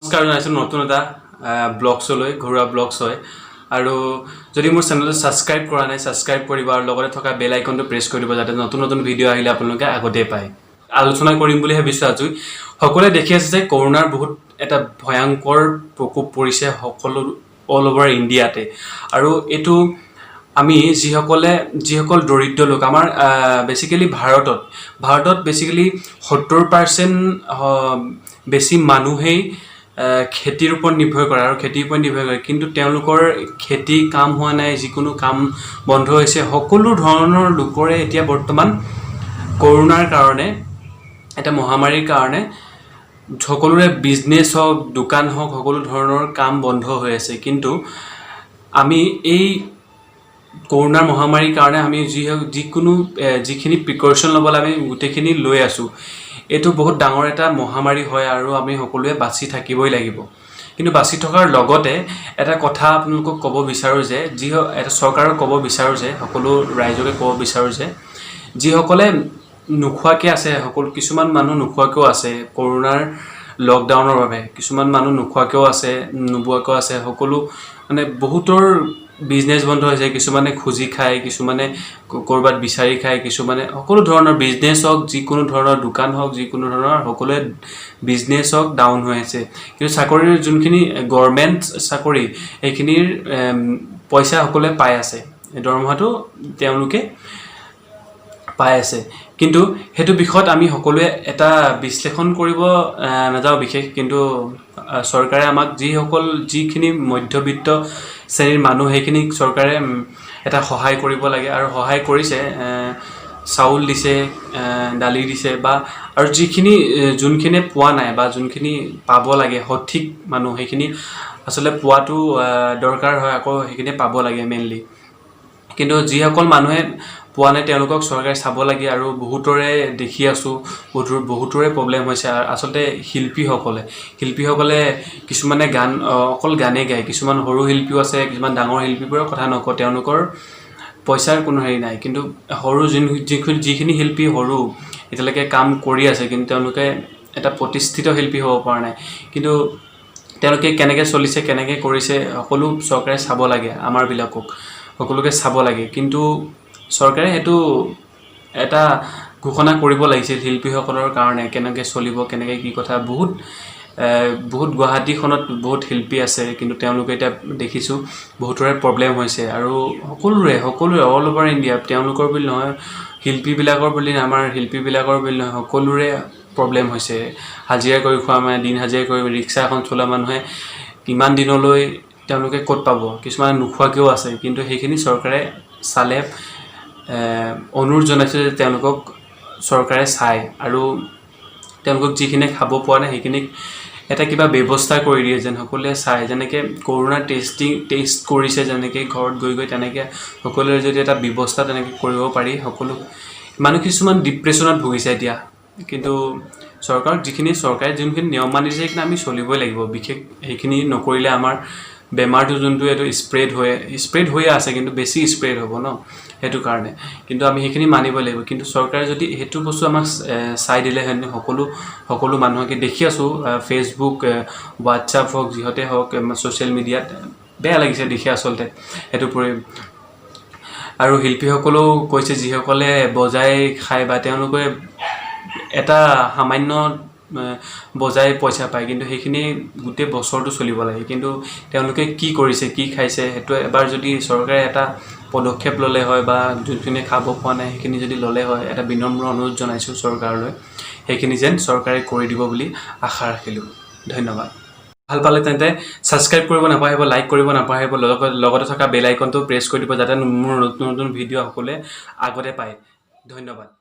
নমস্কাৰ জনাইছোঁ নতুন এটা ব্লগছলৈ, ঘৰুৱা ব্লগছ হয়। আৰু যদি মোৰ চেনেলটো ছাবস্ক্ৰাইব কৰা নাই, ছাবস্ক্ৰাইব কৰিব আৰু লগতে থকা বেল আইকনটো প্ৰেছ কৰি দিব, যাতে নতুন নতুন ভিডিঅ' আহিলে আপোনালোকে আগতেই পায়। আলোচনা কৰিম বুলি ভাবিছোঁ আজি। সকলোৱে দেখি আছে যে কৰোণাৰ বহুত এটা ভয়ংকৰ প্ৰকোপ পৰিছে সকলো অল অভাৰ ইণ্ডিয়াতে। আৰু এইটো আমি যিসকল দৰিদ্ৰ লোক, আমাৰ বেচিকেলি ভাৰতত বেচিকেলি 70% বেছি মানুহেই খেতিৰ ওপৰত নিৰ্ভৰ কৰে আৰু খেতিৰ ওপৰত নিৰ্ভৰ কৰে। কিন্তু তেওঁলোকৰ খেতি কাম হোৱা নাই, যিকোনো কাম বন্ধ হৈছে। সকলো ধৰণৰ লোকৰে এতিয়া বৰ্তমান কৰোণাৰ কাৰণে, এটা মহামাৰীৰ কাৰণে সকলোৰে বিজনেছ হওক, দোকান হওক, সকলো ধৰণৰ কাম বন্ধ হৈ আছে। কিন্তু আমি এই কৰোণাৰ মহামাৰীৰ কাৰণে আমি যিকোনো যিখিনি প্ৰিকশ্যন ল'ব লাগে, আমি গোটেইখিনি লৈ আছোঁ। এইটো বহুত ডাঙৰ এটা মহামাৰী হয় আৰু আমি সকলোৱে বাচি থাকিবই লাগিব। কিন্তু বাচি থকাৰ লগতে এটা কথা আপোনালোকক ক'ব বিচাৰোঁ যে এটা চৰকাৰক ক'ব বিচাৰোঁ যে সকলো ৰাইজকে ক'ব বিচাৰোঁ যে যিসকলে নোখোৱাকৈ আছে, সকলো কিছুমান মানুহ নোখোৱাকৈও আছে কৰোণাৰ লকডাউনৰ বাবে, কিছুমান মানুহ নোখোৱাকৈও আছে, নোবোৱাকৈও আছে। সকলো মানে বহুতৰ বিজনেছ বন্ধ হৈছে। কিছুমানে খুজি খায়, কিছুমানে ক'ৰবাত বিচাৰি খায়, কিছুমানে সকলো ধৰণৰ বিজনেছ হওক, যিকোনো ধৰণৰ দোকান হওক, যিকোনো ধৰণৰ সকলোৱে বিজনেছ হওক, ডাউন হৈ আছে। কিন্তু চাকৰিৰ যোনখিনি গভৰ্ণমেণ্ট চাকৰি, সেইখিনিৰ পইচা সকলোৱে পাই আছে, দৰমহাটো তেওঁলোকে পাই আছে। কিন্তু সেইটো বিষয়ত আমি সকলোৱে এটা বিশ্লেষণ কৰিব নাযাওঁ বিশেষ। কিন্তু চৰকাৰে আমাক যিসকল যিখিনি মধ্যবিত্ত শ্ৰেণীৰ মানুহ, সেইখিনিক চৰকাৰে এটা সহায় কৰিব লাগে আৰু সহায় কৰিছে। চাউল দিছে, দালি দিছে বা আৰু যিখিনি যোনখিনিয়ে পোৱা নাই বা যোনখিনি পাব লাগে সঠিক মানুহ, সেইখিনি আচলতে পোৱাটো দৰকাৰ হয়। আকৌ সেইখিনি পাব লাগে মেইনলি। কিন্তু যিসকল মানুহে পোৱা নাই, তেওঁলোকক চৰকাৰে চাব লাগে। আৰু বহুতৰে দেখি আছোঁ, বহুতৰে প্ৰব্লেম হৈছে। আচলতে শিল্পীসকলে কিছুমানে গান, অকল গানেই গায়। কিছুমান সৰু শিল্পীও আছে, কিছুমান ডাঙৰ শিল্পীবোৰৰ কথা নকওঁ, তেওঁলোকৰ পইচাৰ কোনো হেৰি নাই। কিন্তু সৰু যিখিনি শিল্পী সৰু, এতিয়ালৈকে কাম কৰি আছে, কিন্তু তেওঁলোকে এটা প্ৰতিষ্ঠিত শিল্পী হ'ব পৰা নাই। কিন্তু তেওঁলোকে কেনেকৈ চলিছে, কেনেকৈ কৰিছে, সকলো চৰকাৰে চাব লাগে। আমাৰবিলাকক সকলোকে চাব লাগে। কিন্তু চৰকাৰে সেইটো এটা ঘোষণা কৰিব লাগিছিল শিল্পীসকলৰ কাৰণে, কেনেকৈ চলিব, কেনেকৈ কি কথা। বহুত বহুত গুৱাহাটীখনত বহুত শিল্পী আছে, কিন্তু তেওঁলোকে এতিয়া দেখিছোঁ বহুতৰে প্ৰব্লেম হৈছে। আৰু সকলোৰে অল অভাৰ ইণ্ডিয়া, তেওঁলোকৰ বুলি নহয়, শিল্পীবিলাকৰ বুলি, আমাৰ শিল্পীবিলাকৰ বুলি নহয়, সকলোৰে প্ৰব্লেম হৈছে। হাজিৰা কৰি খোৱা, মানে দিন হাজিৰা কৰি ৰিক্সা এখন চলোৱা মানুহে ইমান দিনলৈ তেওঁলোকে ক'ত পাব? কিছুমানে নোখোৱাকৈও আছে। কিন্তু সেইখিনি চৰকাৰে চালে, অনুৰোধ জনাইছোঁ যে তেওঁলোকক চৰকাৰে চায় আৰু তেওঁলোকক যিখিনি খাব পোৱা নাই, সেইখিনিক এটা কিবা ব্যৱস্থা কৰি দিয়ে যেন। সকলোৱে চায়, যেনেকৈ কৰোণা টেষ্ট কৰিছে, যেনেকৈ ঘৰত গৈ গৈ, তেনেকৈ সকলোৰে যদি এটা ব্যৱস্থা তেনেকৈ কৰিব পাৰি। সকলো মানুহ কিছুমান ডিপ্ৰেশ্যনত ভুগিছে এতিয়া। কিন্তু চৰকাৰক যিখিনি চৰকাৰে যোনখিনি নিয়ম মানি দিছে, সেইখিনি আমি চলিবই লাগিব। বিশেষ সেইখিনি নকৰিলে আমাৰ বেমাৰটো যোনটো এইটো স্প্ৰেড হৈয়ে আছে, কিন্তু বেছি স্প্ৰেড হ'ব ন, সেইটো কাৰণে। কিন্তু আমি সেইখিনি মানিব লাগিব। কিন্তু চৰকাৰে যদি সেইটো বস্তু আমাক চাই দিলেহেঁতেন, সকলো সকলো মানুহকে দেখি আছোঁ ফেচবুক, হোৱাটছআপ হওক, যিহতে হওক, ছ'চিয়েল মিডিয়াত বেয়া লাগিছে দেখি আচলতে সেইটো পৰি। আৰু শিল্পীসকলেও কৈছে, যিসকলে বজাই খায় বা তেওঁলোকে এটা সামান্য বজাই পইচা পায়, কিন্তু সেইখিনি গোটেই বছৰটো চলিব লাগে। কিন্তু তেওঁলোকে কি কৰিছে, কি খাইছে, সেইটো এবাৰ যদি চৰকাৰে এটা পদক্ষেপ ল'লে হয় বা যোনখিনি খাব পোৱা নাই, সেইখিনি যদি ল'লে হয়, এটা বিনম্ৰ অনুৰোধ জনাইছোঁ চৰকাৰলৈ। সেইখিনি যেন চৰকাৰে কৰি দিব বুলি আশা ৰাখিলোঁ। ধন্যবাদ। ভাল পালে তেন্তে ছাবস্ক্ৰাইব কৰিব নাপাহৰিব, লাইক কৰিব নাপাহৰিব, লগতে থকা বেল আইকনটো প্ৰেছ কৰি দিব, যাতে মোৰ নতুন নতুন ভিডিঅ' সকলোৱে আগতে পায়। ধন্যবাদ।